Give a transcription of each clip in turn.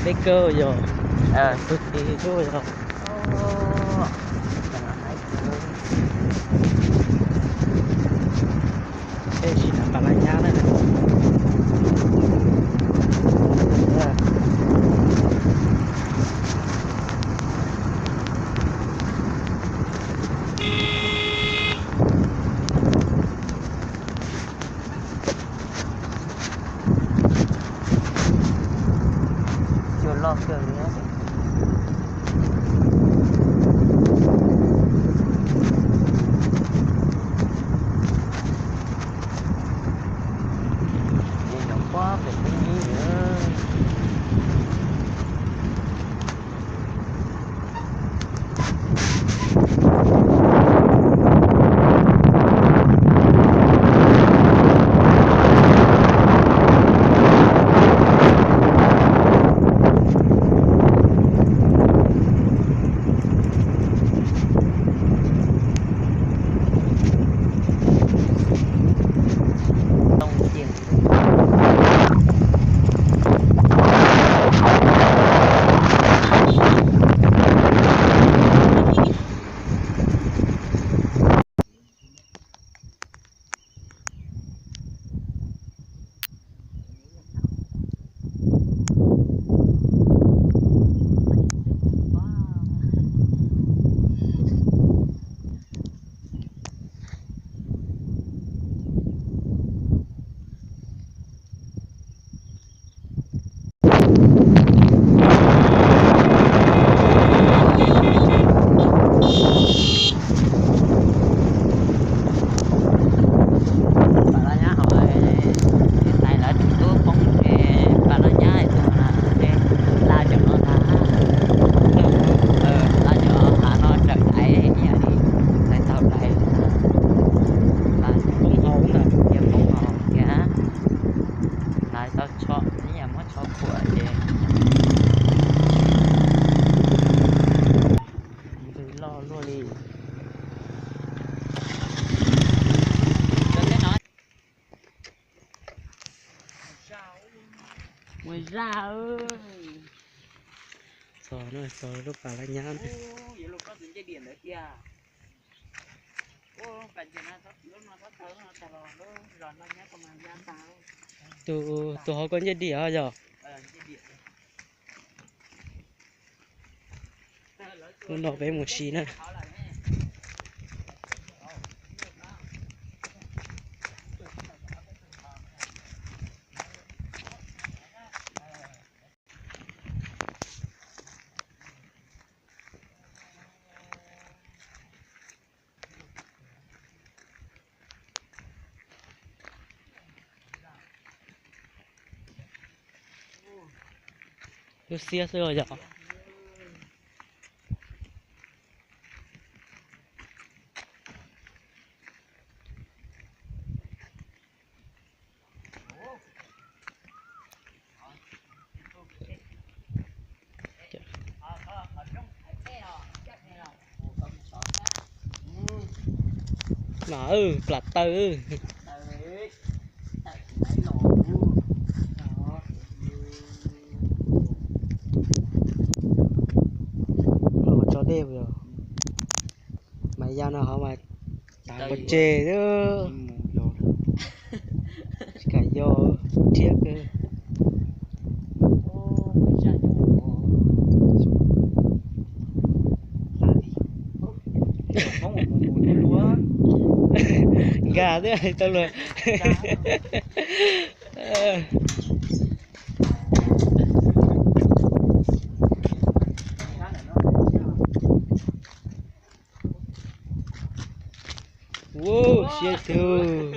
Peb kawg yog, tus tij yog. Peb sim nram Pas Laj Nyab na. Cua loj kawg li. Ces nov pob pem teb ib. Pas Laj Nyab hauv, tais lawv tseem tub poob ces Pas Laj Nyab tus no ces laj cov no ntag. Laj cov hav no raws daiv ib yam li tais taug daiv. Poob hauv ntag, poob hauv thiab. Lawv tau tsho ib yam muab tsho khuam ces ntws loj luaj li. Mus zaj. Txog no, txog lub Pas Laj Nyab. Tus, tus hauv ko ncej diam os yog. Hnub no peb mus si na. Lub xiab xwb os yog. Mas plam taw. Tso dej, mas ya no hov mas tav npua tseg, tsis kam yog, rhiab kawg. Nkag thiab tau luag. Ua siab tug.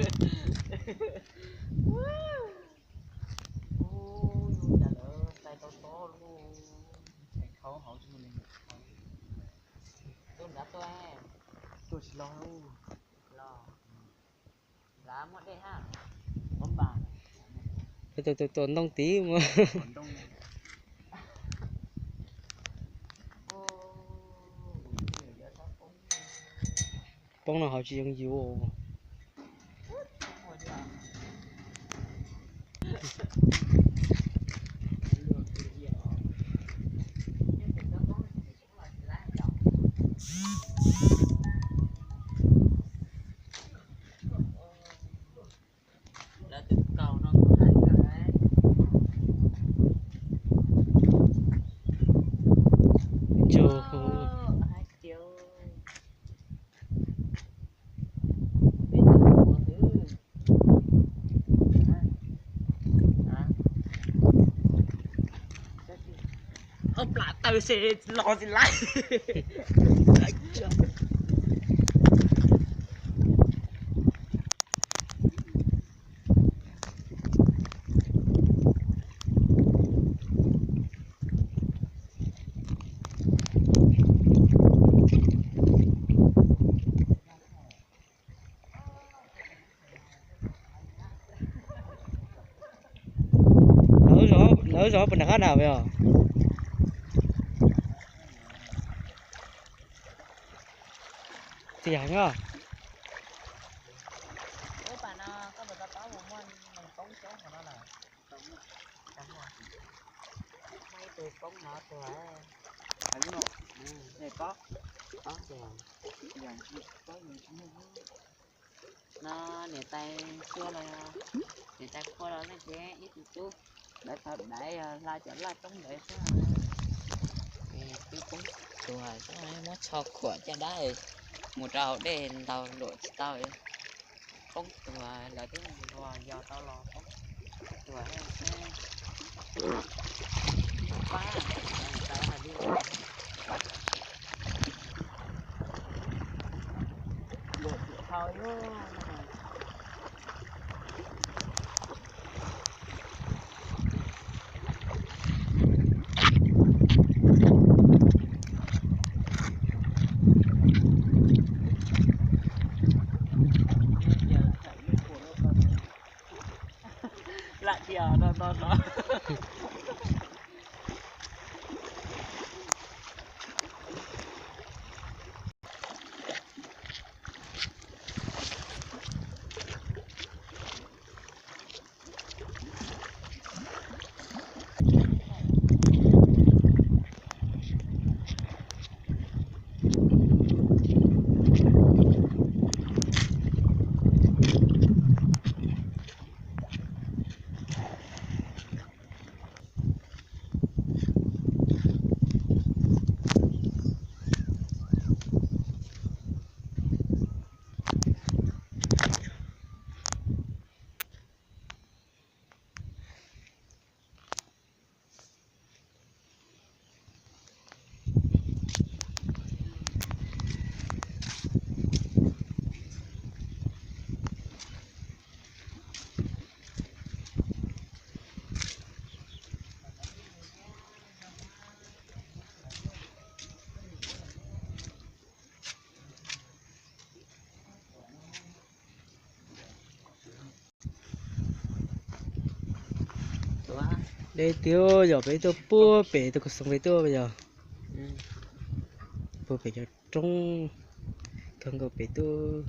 Tus nrad tuaj, tuaj tsis los, los nrad muaj dej ha. Tus tus tus ntoo tid mas. Poob no hauv tsis zoo yus. Ob plam taw se los tsis laib. Lawv zov puas nram qab na os? Tiag heev os. No niam tais xyuas los, niam tais qhua los leej twg ib tug tub, lawv tau daiv hla cov laj roob ntawd xwb. Twb poob tuag, muab tsho khuam caj dab mus rau hauv dej ntaus luam tsis tau, poob tuag lawv twb nquag yos tau los poob tuag. Pab, niam tais hais li, luam tsis tau. Lam dias no no no. Deb tiag, yog peb tuaj puag pem tus kaus xoom pem tuaj yog, puag pem cov roob kawg nkaus pem tuaj.